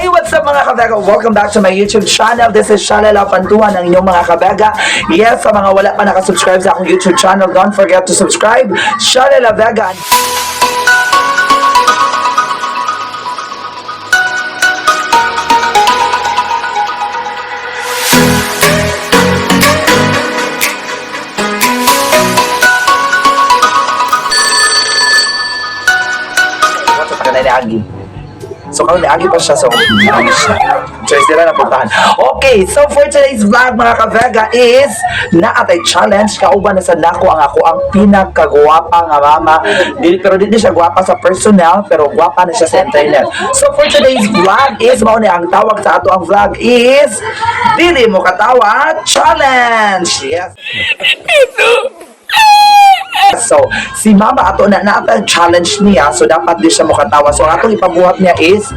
Hey, what's up, mga kabega? Welcome back to my YouTube channel. This is Shalala Pantuan, ang inyong mga kabega. Yes, sa mga wala pa nakasubscribe sa akong YouTube channel, don't forget to subscribe. Shalala Vega. What's up, kanay ni Agi? So karon ni Agi pa siya, so ano siya. So sila napuntahan. Okay, so for today's vlog, mga ka-Vega, is naatay challenge kauban na sa nako ang ako ang pinakagwapa nga mama. Dili pero dili siya gwapa sa personal pero gwapa na siya sa internet. So for today's vlog is mao ni ang tawag sa ato ang vlog is Dili Mo Katawa Challenge. Yes. So, si Mama ato na naata challenge niya, so dapat di siya mukatawa. So, ang atong ipabuhat niya is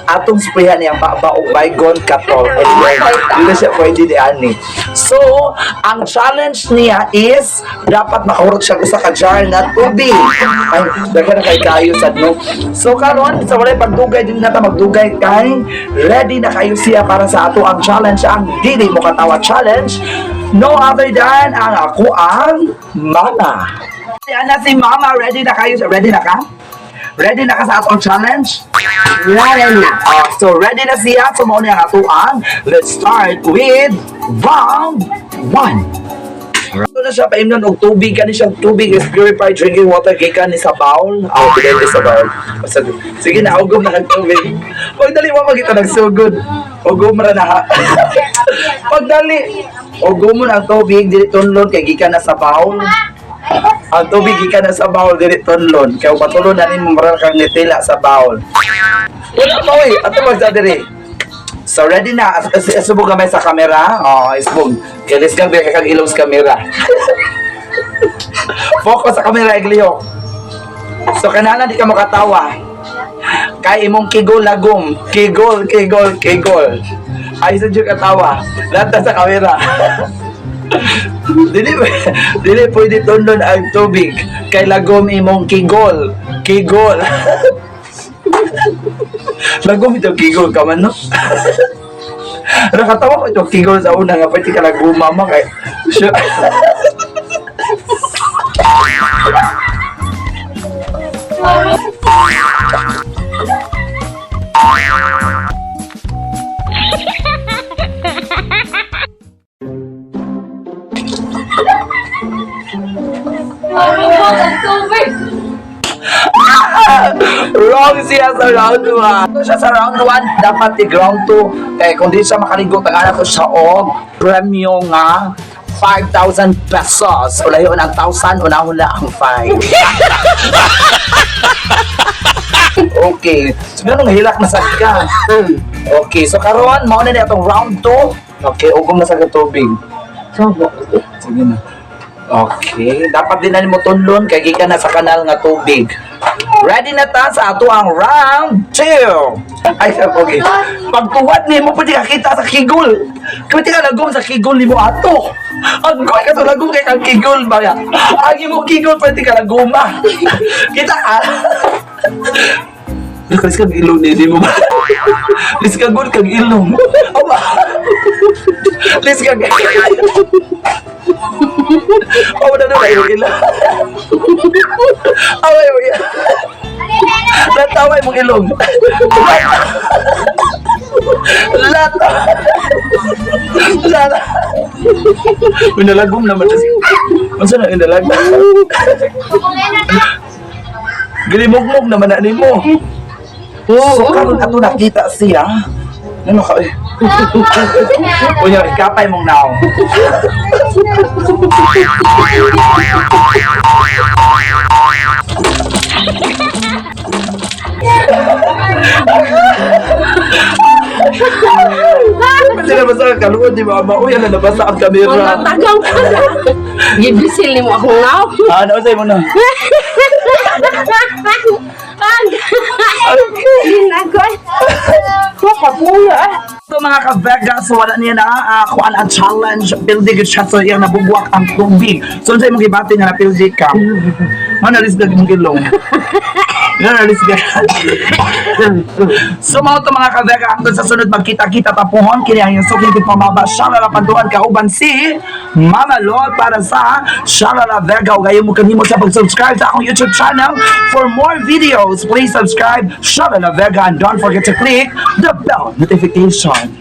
atong sprayan niya ang baba og baygon katol. Anyway, di na siya pwede di ani. So, ang challenge niya is dapat makahurot siya usa ka jar nga tubig. Ay, daghan na kay kayo sad, no. So karon sa walay pagdugay, din na ta magdugay kay ready na kayo siya para sa ato ang challenge, ang Dili Mo Katawa Challenge. No other than ang ako ang mama. Yan na si Mama, ready na kayo? Ready na ka? Ready na ka sa atong challenge? Ready na. Ah, so ready na siya. So mao na ang ato ang let's start with round 1. Ito na siya paimnon og tubig, kani siyang tubig is purified drinking water gikan ni sa bowl. Ah, oh, ni sa bowl. Basta, sige na, ugom na kag tubig. Pagdali mo magita nagsugod. Ugom ra na ha. Pagdali, ugom mo na ang tubig dili tunlon kay gikan na sa bowl. Ang tubig gikan na sa bowl dili tunlon. Kay patulon na nimo mura kang nitila sa bowl. Wala pa oy, ato magsa diri. So ready na, isubog gamay sa camera. Oh, isbog. Kay let's go kay kag ilong sa camera. Focus sa camera iglihok. So kanana di ka makatawa. Kay imong kigol lagom, kigol, kigol, kigol. Ay sa jud katawa. Lahat na sa camera. Dili dili pwede tundon ang tubig kay lagom imong kigol, kigol. Lagom ito kigol ka man, no? Nakatawa ko ito kigol sa una nga pwede ka laguma ma kay siya. Wrong siya sa round 1. Siya sa round 1, dapat i round 2. Kaya kung di siya makaligo, tagana to siya og premyo nga 5,000 pesos. Ulayon ang 1,000, unahon na ang 5. Okay. So, ganun hilak na sad ka. Okay, so karon mao na ni atong round 2. Okay, ugom na sa tubig. Sige na. Okay, dapat din na nimo tunlon kay gikan na sa kanal nga tubig. Ready na ta sa ato ang round 2. Ay, okay. Pagtuwad nimo pwede ka kita sa kigol. Pwede ka lagom sa kigol nimo ato. Ang goy ka to lagom kay kang kigol ba ya? Ang imong kigol pwede ka lagoma. Kita ka. Lukas kag ilong ni mo ba? Lis ka gud kag ilong. Aba. Lis kag. Oh, na na yung ilong. Away mo ilong. Nataway mong ilong. Lat. Lat. Inalagom naman kasi. Unsa na inalagom? Gilimugmog naman na nimo. So karon ato nakita siya. Ano ka eh? Unya, ikapay mong naong. Kasi nabasa ang kaluod ni mama. Uy, ano nabasa ang kamera. Tagaw ka na. Gibisil ni mo akong naw. Ah, ano sa'yo mo na? Ginagoy. Makapuya. So mga ka-Vega, so wala niya na kuan ang challenge, building siya, so iyang nabugwak ang tubig. So unsa imong gibati nga napildi ka? Manalis na imong ilong. Yun na, let's get. So mao to, mga ka-Vega, hangtod sa sunod magkita-kita tapuhon kini ang iyong suking pamaba Shalala Panduan kauban si Mama Lord para sa Shalala Vega. Ug ayaw mo kanimo sa pag-subscribe sa akong YouTube channel for more videos. Please subscribe Shalala Vega and don't forget to click the bell notification.